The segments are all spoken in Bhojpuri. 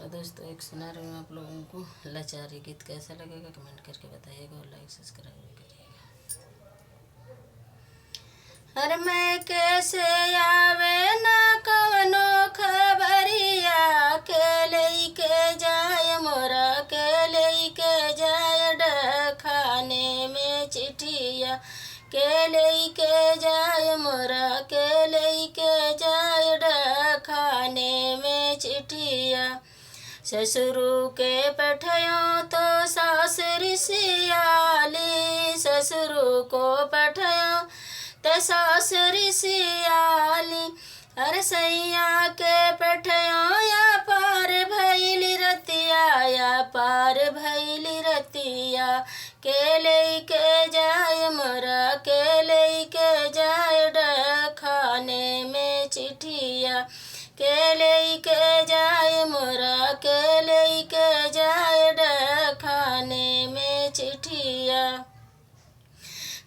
तो दोस्तों, एक सुना रही हूँ आप लोगों को लाचारी गीत, कैसा लगेगा कमेंट करके बताइएगा और लाइक सब्सक्राइब भी करिएगा। अरे मैं कैसे आवे ना कवनो खबरिया, के लेके जाय मोरा, के लेके जाय डखाने में चिठिया, के लेके जाय मोरा, के लेके जाय डखाने में चिठिया। ससुरु के पठयो तो सास ऋषियाली, ससुरु को पठयो त सास ऋषियाली। अरे सैया के पठयो या पार भैली रतिया, या पार भैली रतिया, के लेके जाय मोरा, के लेके जाय डखाने में चिठिया, के लेके जाय मोरा, के लेके जाय डखाने में चिठिया।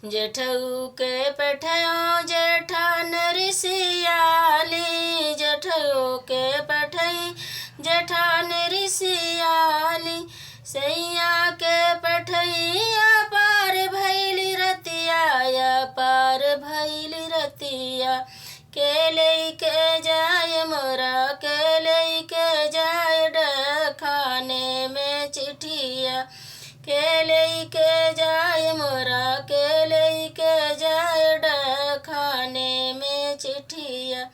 जेठऊ के पठयो जेठान ऋषियाली, जेठऊ के पठई जेठान ऋषियाली। सैया के पठैया पार भैली रतिया, या पार भैली रतिया, के लेके जाय मोरा, के लेके जाय डखाने में चिठिया, के लेके जाय मोरा, के लेके जाय डखाने में चिठिया।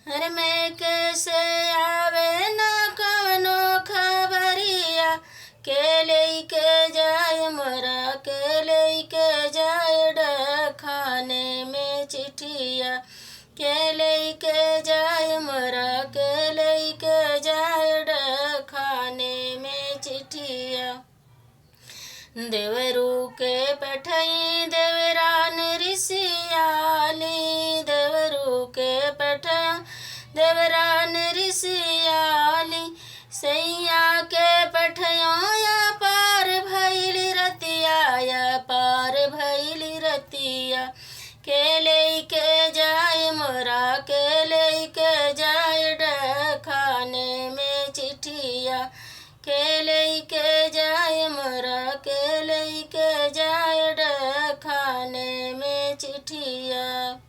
अरे मैं कैसे आवे ना कवनो खबरिया, के लेके जाय मोरा, के लेके जाय डखाने में चिठिया, के लेके जाय मोरा, के लेके जाय डखाने में चिठिया। देवरू के पठई देवरान ऋषियाली, देवरू के पठया देवरान ऋषियाली। सैया के पठयो या पार भैली रतिया, या पार भैली रतिया, के लेके जाय मोरा, के लेके जाय डखाने में चिठिया, के लेके जाय मोरा, के लेके जाय डखाने में चिठिया।